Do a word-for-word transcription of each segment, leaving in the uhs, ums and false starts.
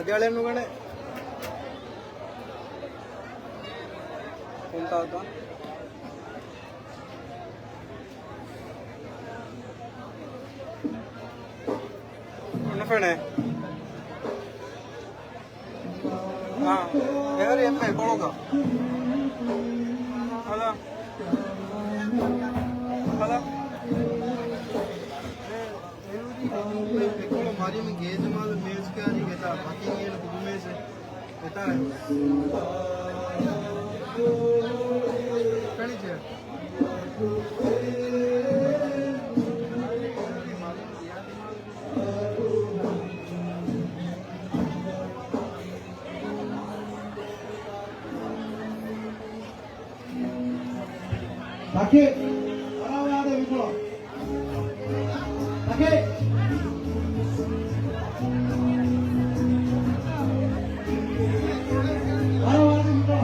ގެއަޅެއް ނުގަނެ. ކުންތާއް ދާން. ނުފެނޭ. އާ، އެހެރީ އެންމެ ކޮޅުގަ. ހަލާ. ހަލާ. އެކޮޅު މަރިމް ގޭޖަމާލު މޭޒުގެ އަރި ގެތާ ބަކިން އޭނަ ކުދުމޭޒެ ގެތާ ކަނިޖެ. ތަކެއް ވަރަށް ވާދަ ވިކުޅަ. ތަކެއް ވަރަށް ވާދަ ވިކުޅަ.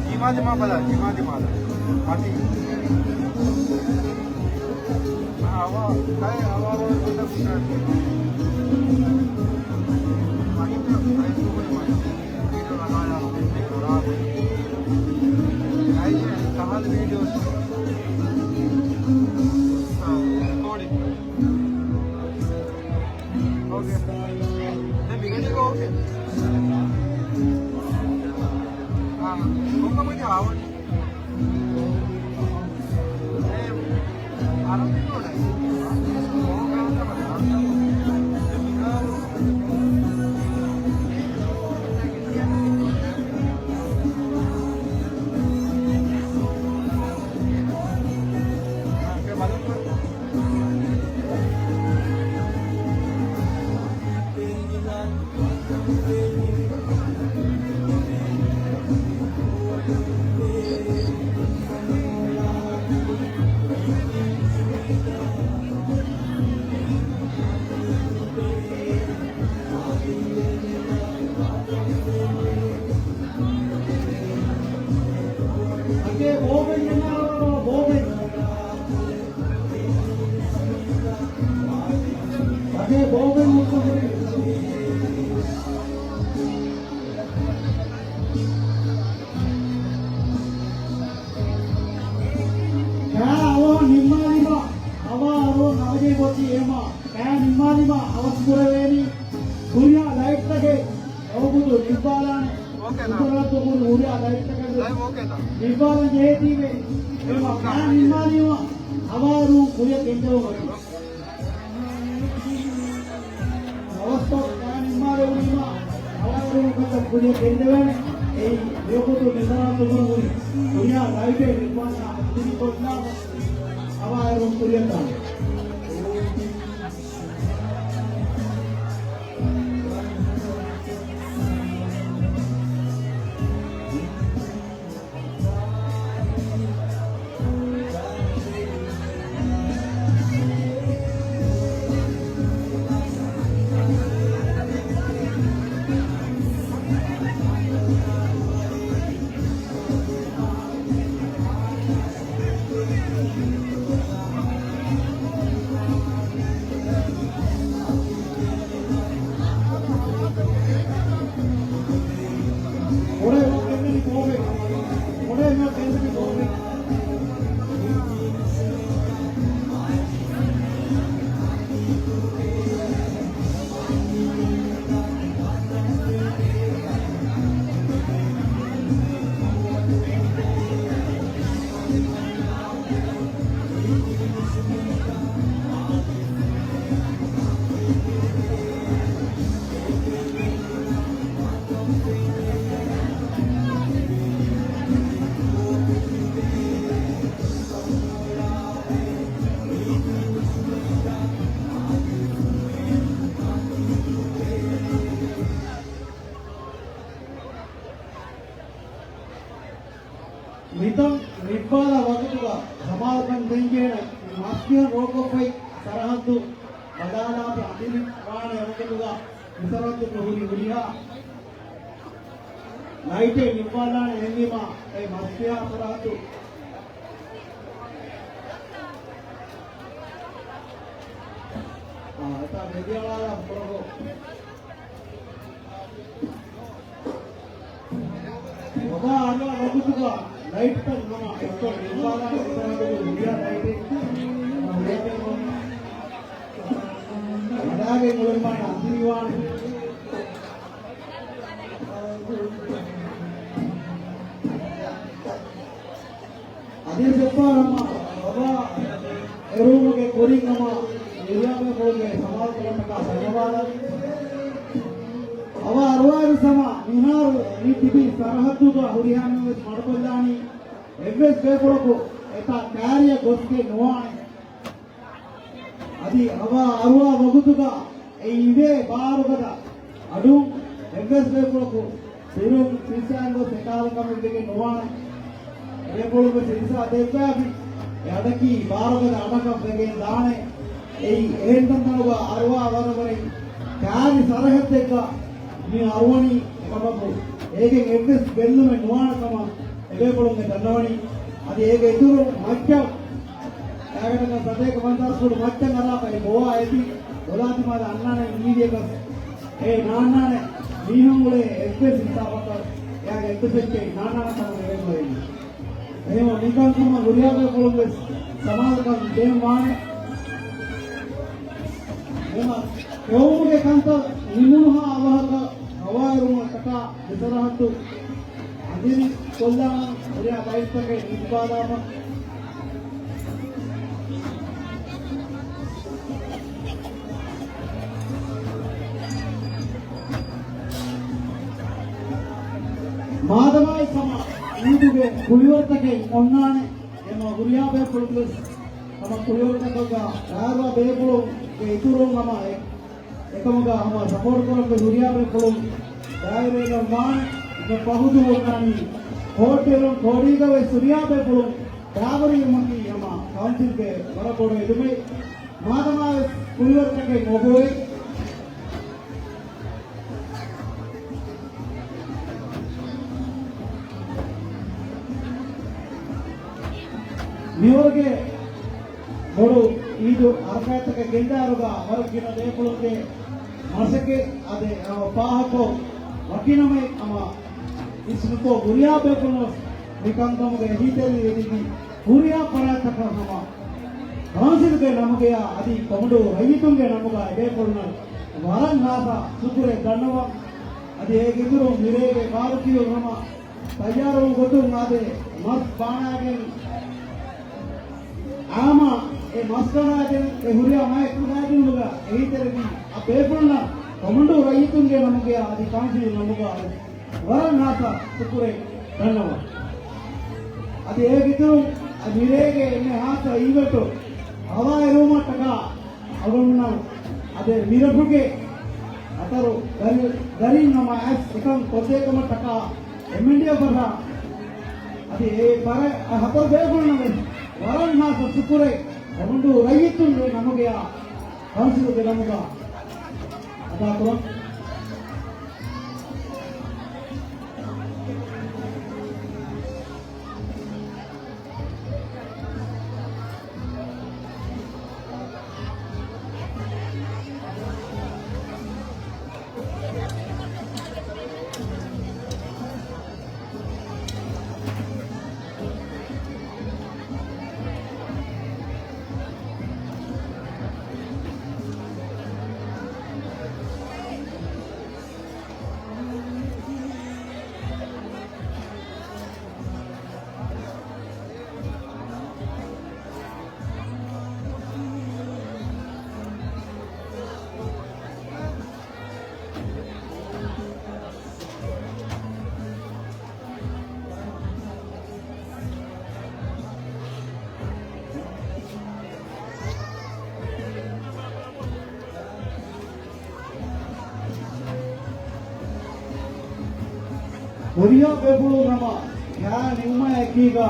ދިމާ ދިމާ ބަލާ، ދިމާ ދިމާ ބަލާ. މަތި. އަވާ، ކައި އަވާ ވަރު ގޮތަށް ފުށާ. މަތި، ކައި ސުވައި މަތި. ވީޑިއޯ ރަނގަޅަށް ހަދާ ކަހަލަ ވީޑިއޯ. އާ، ރެކޯޑިން. އޯކޭ. ދެން މިގަނޑީގަ އޯކޭ. އާ، ކޮންކަމަކީ އާވަނީ؟ އޭ، އަރަބި ކޯޑަ. އަގޭ ބޯގެން ގެންނާ ބޯގެން. އަގޭ ބޯގެން މުއްތަ ހުރި. ކާ އަވަހަށް ނިންމާލީމަ، އަވާ އަރުވަން އަވަދޭ ބޮއްޗި އޭމާ. ކާ ނިންމާލީމަ އަވަސް ކުރެވޭނީ ކުރިއާ ލައިޓްތަކެއް އެވަގުތު ނިއްވާލާނެ. އޯކޭތަ؟ އުތުރަށް ދުކުނު ހުރިއާ ލައިޓްތަކެއް ލައިޓް އޯކޭތަ؟ ނިއްވާލަން ޖެހޭތީވެ. އޭމާ ކާ ނިންމާލީމަ އަވާ އަރުވަން ކުރިއަށް ގެންދެވުމަށް. އަވަސްކޮށް ކާ ނިންމާލެވުނީމަ އަވާ އަރުވަން ކުރިއަށް ގެންދެވޭނެ. އެއީ އެވަގުތު ނިޒާމް ދުކުނު ހުރި ކުރިއާ ލައިޓެއް ނިއްވާލާ ހަތްދިރިކޮށްލާ އަވާ އަރުވަން ކުރިއަށް ދާނެ. މަސްކިހަން ރޯކޮށްފައި ސަރަހައްދު ބަލާލާފަ އަނދިރި ވާނެ އެވަގުތުގަ މިސަރަހައްދުގަ ހުރި ހުރިހާ ލައިޓެއް ނިއްވާލާނެ. އެހެންވީމަ އެ މަސްކިހާ ސަރަހައްދު އާ، އެތާ މެދިއަޅާލާ ކުރަގޯ. ވަދާ އަންނަ ވަގުތުގަ ލައިޓްތައް ނަމަ އެއްކޮށް ނިއްވާލާނެ އެތަނަށް ހުރިހާ ލައިޓެއް ވަދާގެ މުޅިންމާ އަނދިރިވާނެ. އަދި ސެއްޕާރަމަ ވަދާ އެރުވުމުގެ ކުރިން ހަމަ އެރިޔާބޭފުޅުންގެ ސަމާލުކަމަށްޓަކާ ސައްޔަވާލާ. އަވަ އަރުވާއިރު ސަމާ މިހާރު މި ތިބި ސަރަހައްދުގަ ހުރިހާ މީހުންވެސް މަޑުކޮށްލާނީ. އެއްވެސް ބޭފުޅަކު އެތާ ކާރިއަށް ގޮސްގެން ނުވާނެ. އަދި އަވަ އަރުވާ ވަގުތުގަ އެ އިވޭ ބާރުގަދަ އަޑުން އެއްވެސް ބޭފުޅަކު ބިރުން ފިއްސާން ގޮސް އެކާލަކަމެއް ވެގެން ނުވާނެ. ބޭފުޅުން ވެސް އިރުޝާދު ދެއްވާފި އެ އަޑަކީ ބާރުގަދަ އަޑަކަށް ވެގެން ދާނެ. އެއީ އެހެން ތަންތަނުގަ އަރުވާ ވަރަށްވަރެއް ކާރި ސަރަހައްދެއްގަ މި އަރުވަނީ. އެކަމަކު އޭގެން އެއްވެސް ގެއްލުމެއް ނުވާނެ ކަމަށް އެބޭފުޅުން ދަންނަވަނީ. އަދި އޭގެ އިތުރު މައްޗަށް އެއާގަނޑަކަށް ސަތޭކަ ފަންސާސް ފުޓު މައްޗަށް އަރާފަ އެ ބޮވާ އެތި ބޮލާތިމާލެ އަންނާނެ މީދިޔަކަސް އެ ނާންނާނެ. މީހުން އުޅޭ އެއްވެސް ހިސާބަކަށް އެއާގެ އެއްވެސް އެއްޗެއް ނާންނާނެ ކަމަށް އެބޭފުޅުން އެހެންވީމަ މިކަންކަމަށް ހުރިހާ ބޭފުޅުން ވެސް ސަމާލުކަން ދޭން ވާނެ. އެހެންވީމަ އެހެންވުމުގެ ކަންތައް ނިމުނުހާ އަވަހަކަށް ހަވާއިރުމަށްޓަކާ މި ސަރަހައްދު އަނދިރި ކޮށްލާން ހުރިހާ ލައިޓްތަކެއް ނިއްވާލާފަ. މާދަމާއި ހަމަ އީދުގެ ކުޅިވަރުތަކެއް އޮންނާނެ. އެމަ ހުރިހާ ބޭފުޅުން ވެސް ހަމަ ކުޅިވަރުތަކަށް ގާރުވާ ބޭފުޅުންގެ އިތުރުން ހަމަ އެ އެކަމުގަ ހަމަ ސަޕޯޓް ކުރަން ހުރިހާ ބޭފުޅުން ދާއިރުވެގެން ވާނެ. މި ފަހުދު ހުންނާނީ ހޯޓެލުން ކޯޑީގަ ވެސް ހުރިހާ ބޭފުޅުން ދާވަރީ އެމަކީ ހަމަ ކައުންސިލްގެ ވަރަށް ބޮޑު އެދުމެއް. މާދަމާވެސް ކުޅިވަރުތަކެއް އޮބޮއެ. މިވަރުގެ ބޮޑު އީދު ހަރަކާތްތަކެއް ގެންދާއިރުގަ ވަރަށް ގިނަ ބޭފުޅުންގެ މަސައްކަތް އަދި ފާހަގަކޮށް ވަކިނަމަ ހަމަ އިސްނުކޮށް ހުރިހާ ބޭފުޅުން މި ކަންކަމުގެ އެހީތެރިވެދިގެން ހުރިހާ ފަރާތްތަކަށް ހަމަ ކައުންސިލްގެ ނަމުގައި އަދި ކޮމަންޑޫ ރައްޔިތުންގެ ނަމުގައި އެބޭފުޅުންނަށް ވަރަށް ހާސް ޝުކުރެއް ދަންނަވަން. އަދި އޭގެ އިތުރުން މިރޭގެ ބާރުކިޔުން ހަމަ ތައްޔާރުވުން ގޮތުން އާދެ މަސް ބާނާގެން އާމާ އެ މަސް ކަނޑާގެން އެ ހުރިހާ މައެއް ކަނޑާގެން އެހީތެރިވީ އަ ބޭފުޅުންނަށް ކޮމަންޑޫ ރައްޔިތުންގެ ނަމުގައި އަދި ކައުންސިލް ނަމުގައި ވަރަށް ހާސް ޝުކުރެއް ދަންނަވަން. އަދި އޭގެ އިތުރުން މިރޭގެ އެންމެ ހާސް އީވެންޓު ހަވާއިރުވުމަށްޓަކާ އަޅުގަނޑުމެން އަދި މިރަށުގެ އަތޮޅު ދަރި، ދަރީން ހަމަ އައިސް އެކަން ކޮށްދޭކަމަށްޓަކާ އެމްއެންޑީއެފް ފަރާ އަދި އެ ފަރާތް ހަތަރު ބޭފުޅުންނަށް ވެސް ވަރަށް ހާސް ޝުކުރެއް ކޮމަންޑޫ ރައްޔިތުންގެ ނަމުގައި ކައުންސިލުގެ ނަމުގަ އަދާކުރަން. ހުރިހާ ބޭފުޅުން ހަމަ ކާ ނިމުމާ އެކީގަ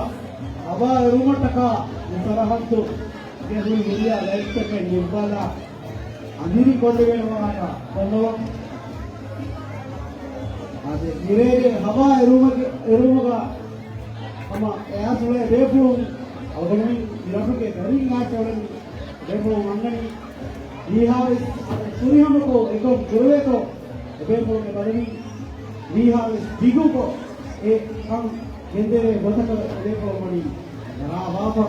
ހަވާ އެރުމަށްޓަކާ މި ސަރަހައްދުގެ ހުރި ހުރިހާ ލައިޓްތަކެއް ނިއްވާލާ އަނދިރި ކޮށްލެވޭ ވާހަކަ ދަންނަވަން. އަދި މިރޭގެ ހަވާ އެރުމުގެ، އެރުމުގަ ހަމަ އެއާސުޅޭ ބޭފުޅުން އަޅުގަނޑުމެން މިރަށުގެ ދަރިން އާއްޗަށް އުޅެނީ ބޭފުޅުން އަންނަނީ. ވީހާވެސް ފުރިހަމަކޮށް އެކަން ކުރެވޭތޯ އެބޭފުޅުން އެބަލަނީ. ވީހާވެސް ދިގުކޮށް އެ ކަން ގެންދެވޭ ގޮތަކަށް އެބޭފުޅުން ވަނީ ދަރާވާފަ.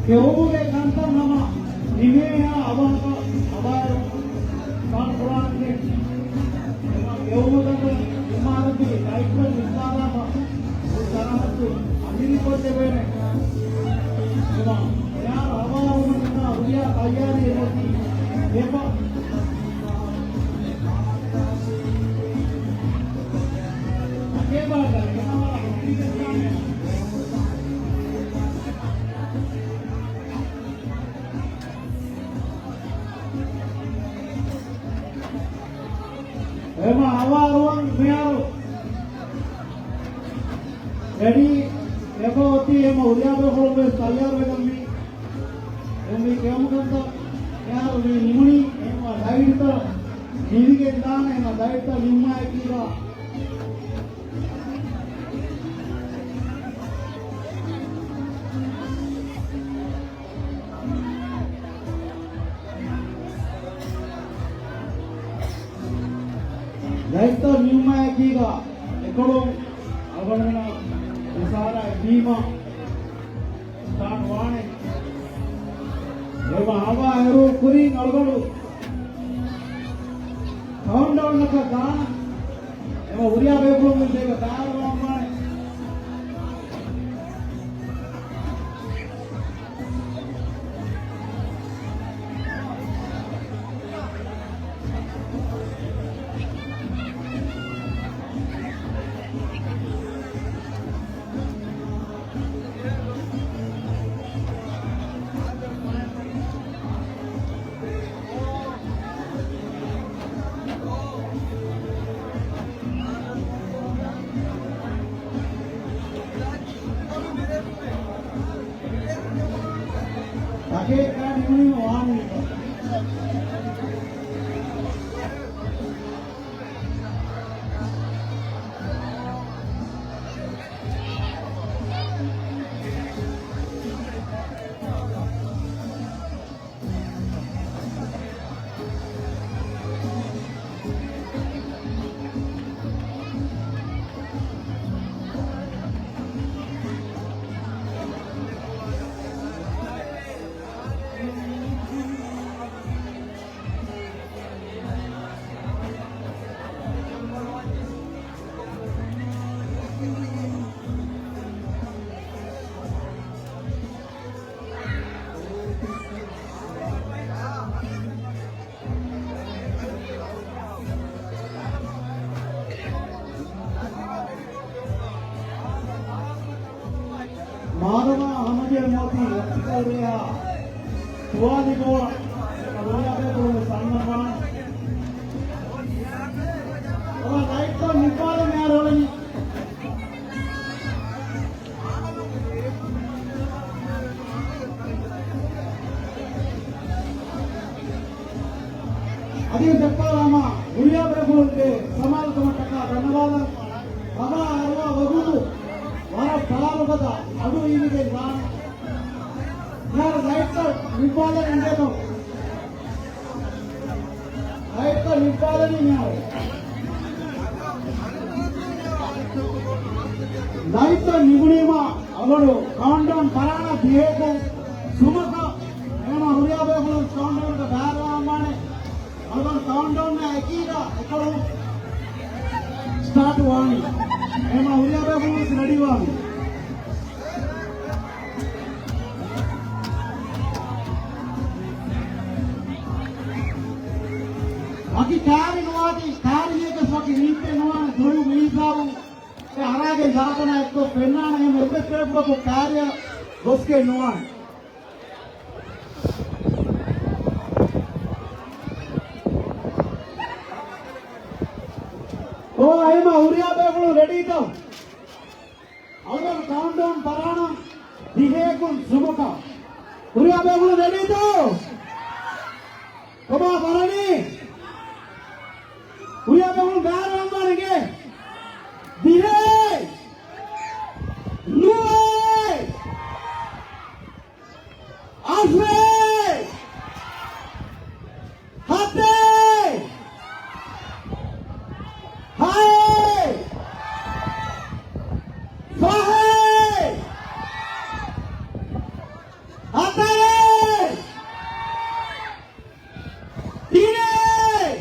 ކެއުމުގެ ކަންތައް ހަމަ ނިމޭހާ އަވަހަކަށް ހަވާރު ކާންފުރާންގެ ކެއުމުގެ އިމާރަތުގެ ލައިޓްތައް ނިއްވާލާފަ، ސަރަހައްދު އަނދިރިކޮށްލެވޭނެ. އެމާ އެއާރު ހަވާރުމަށް ހުރިހާ ތައްޔާރީއެއް އޮތީ ވެފަ. އެމަ ހަވާރުވަން މިހާރު ރެޑީ. އޮތީ އެމަ ހުރިހާ ބޭފުޅުން ވެސް ތައްޔާރުވެގަން މި، އެ މި ކެއުމުގަންތައް އެހާރު މި ނިމުނީ އެމަ ލައިޓްތައް ނިވިގެން ދާނެ، އެމަ ލައިޓްތައް ނިންމާ އެކީގަ. ލައިޓްތައް ނިންމާ އެކީގަ އެކޮޅުން އަޅުގަނޑުމެންނަށް އިޝާރާތް ދީމަ ސްޓާޓް ވާނެ. އެބަ ހަވާ އެރު ކުރިން އަޅުގަނޑު ކައުންޓްޑައުންއަކަށް ދާނަން. އެމަ ހުރިހާ ބޭފުޅުން މި ޖޭގަ ބައިވެރިވާން ވާނެ. ތަކެއް ކާ ނިމުނީމަ ވާނީ. މާދަމާ ހަމަޖެހުމަކީ ރައްޓިކަލް ރޭއާ ތުވާލި ގޯޅަ ރޯޔާބޭފުޅުން ސަންނަންވާނެ. އޮ ލައިޓްތައް ނިއްބާލަން އެއާރޯޅަނީ. އަދި ދެއްޕާލާމާ ހުރިހާ ބޭފުޅުންގެ ސަމާލުކަމަށްޓަކާ ދަންނަވާލަން. ހަވާ އަރުވާ ވަގުތު ވަރަށް ބާރުގަދަ އަޑު އިވިގެން ދާނެ. މިހާރު ލައިޓްތައް ނިއްބާލަން އިނގޭތޯ. ލައިޓްތައް ނިއްބާލަނީ މިހާރު. ލައިޓްތައް ނިމުނީމާ އަޅުގަނޑު ކައުންޓްޑައުން ކުރާނަން ދިހައެއް ސުމަކަށް. އެހެންވީމާ ހުރިހާ ބޭފުޅުން ކައުންޓްޑައުންގަ ބައިވެރިވާންވާނެ. އަޅުގަނޑު ކައުންޓްޑައުންއާ އެކީގަ އެކޮޅު ސްޓާޓް ވާނީ. އެހެންވީމާ ހުރިހާ ބޭފުޅުން ވެސް ރެޑީވާން. ވަކި ކާރި ނުވާތީ، ކާރިއެއްގަސް ވަކި ރީތިއެއް ނުވާނެ. ދޮރު މިހިސާބުން އެ އަރާގެ ޖާތަނާ އެއްކޮށް ފެންނާނެ. އެހެން އެއްވެސް ބޭފުޅަކު ކާރިއަށް ގޮސްގެން ނުވާނެ. އޯ، އެހެންވީމާ ހުރިހާ ބޭފުޅުން ރެޑީތޯ؟ އަޅުގަނޑު ކައުންޓްޑައުން ކުރާނަން ދިހައަކުން ސުމަކަށް. ހުރިހާ ބޭފުޅުން ރެޑީތޯ؟ ކޮބާ ބަލަނީ؟ ހުރިހާ ބޭފުޅުން ބައިވެރިވާންވާނެ. ދިހައެއް، ނުވައެއް، އަށެއް، ހަތެއް، ހައެއް، ފަހެއް، ހަތަރެއް، ތިނެއް،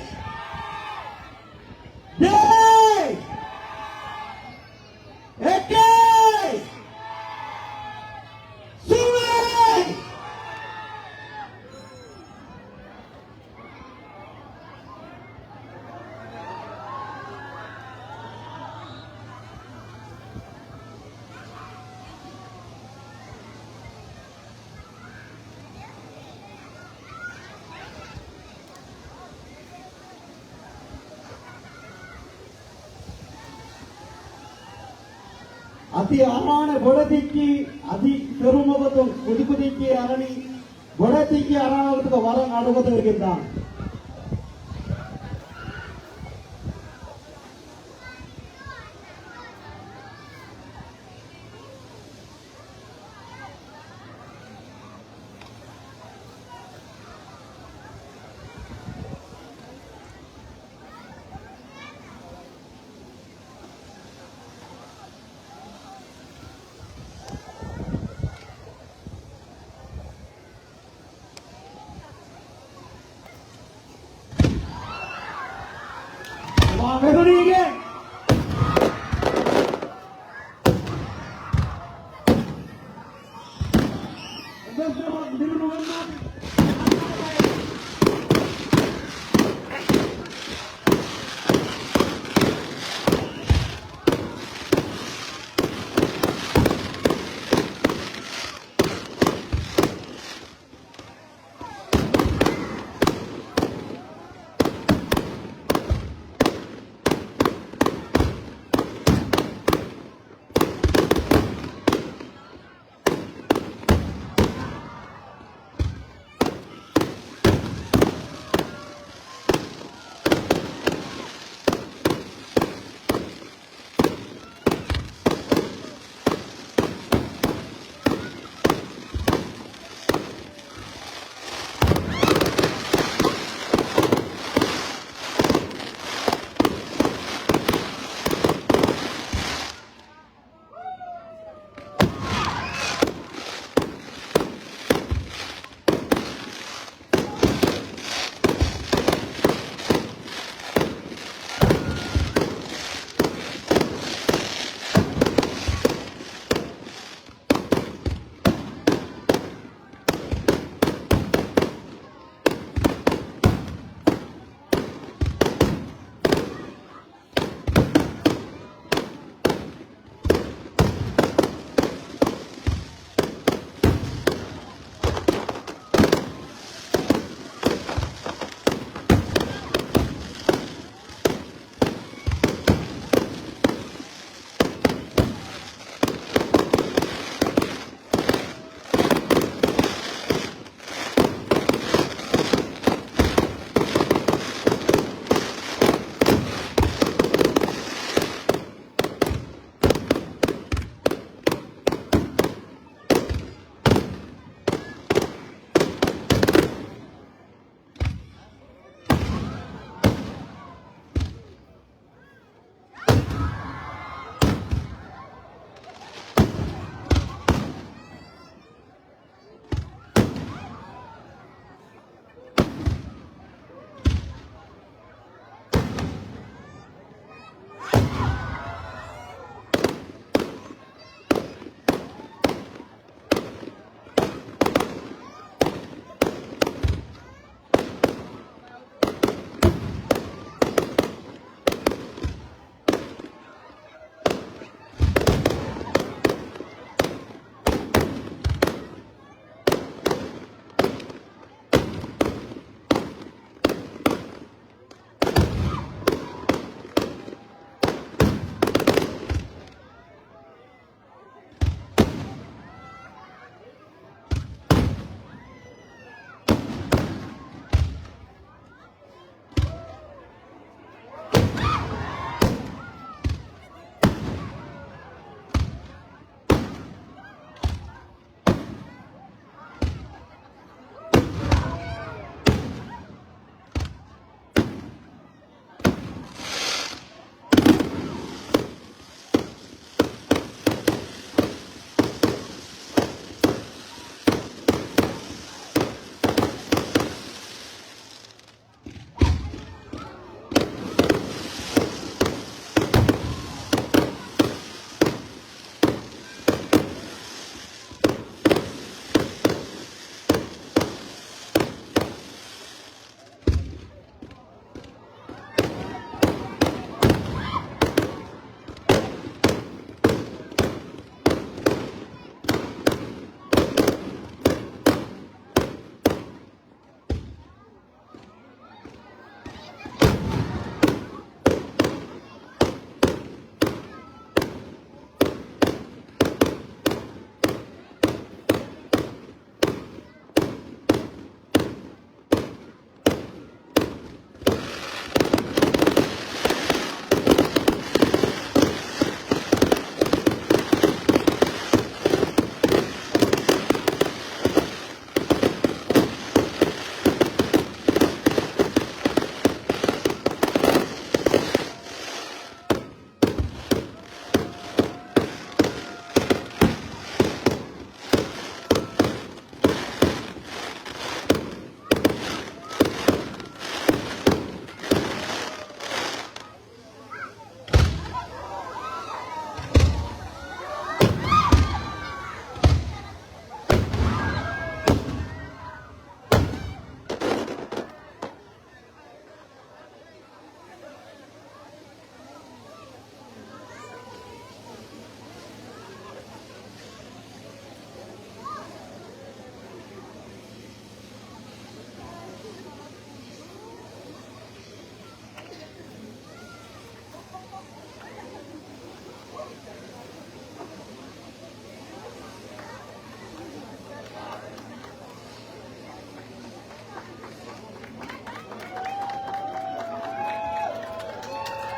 ދެއެއް، އެކެއް، ސުމެއް، އަދި އަރާނެ ބޮޑެތިއްކީ އަދި ފެރުމުގޮތުން ކުދިކުދިއްކީ އަރަނީ ބޮޑެތިއްކީ އަރާނެ ގޮތުގަ ވަރަށް އަޑުގަދަވެގެން ދާނެ.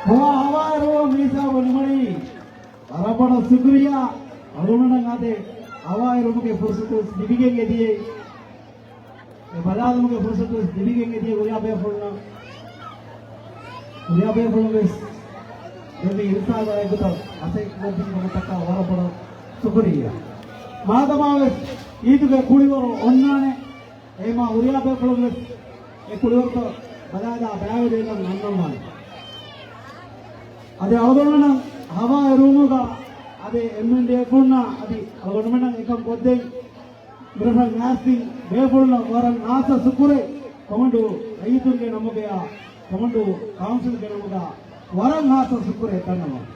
ހަވާ ހަވާއިރު މީސާ ބުނިމަނީ ވަރަށް ބޮޑަށް ޝުކުރިއްޔާ. އަޅުގަނޑަށް އަދި ހަވާއިރުމުގެ ފުރުސަތު ލިބިގެން އެދިޔައީ، އެ ބަލާލުމުގެ ފުރުސަތު ލިބިގެން އެދިޔަ ހުރިހާ ބޭފުޅުންނަށް، ހުރިހާ ބޭފުޅުން ވެސް ދެމި އިރުޝާދާއެކުތަ އަސައް ކުރައްވި ކަމަށްޓަކާ ވަރަށް ބޮޑަށް ޝުކުރިއްޔާ. މާދަމާ ވެސް އީދުގެ ކުޅިވަރު އޮންނާނެ. އެހެމާ ހުރިހާ ބޭފުޅުން ވެސް އެ ކުޅިވަރުތައް ބަލާލާ ބައިވެރިވެގެން އަންނަންވާނެ. އަދި އަޅުގަނޑުމެންނަށް ހަވާއިރުމުގަ އަދި އެމްއެންޑީއެފުންނާ އަދި އަޅުގަނޑުމެންނަށް އެކަން ކޮށްދޭން މިރަށަށް އައިސް ބޭފުޅުންނަށް ވަރަށް ހާއްސަ ޝުކުރެއް ކޮމަންޑޫ ރައްޔިތުންގެ ނަމުގައާ ކޮމަންޑޫ ކައުންސިލްގެ ނަމުގަ ވަރަށް ހާއްސަ ޝުކުރެއް ދަންނަވަން.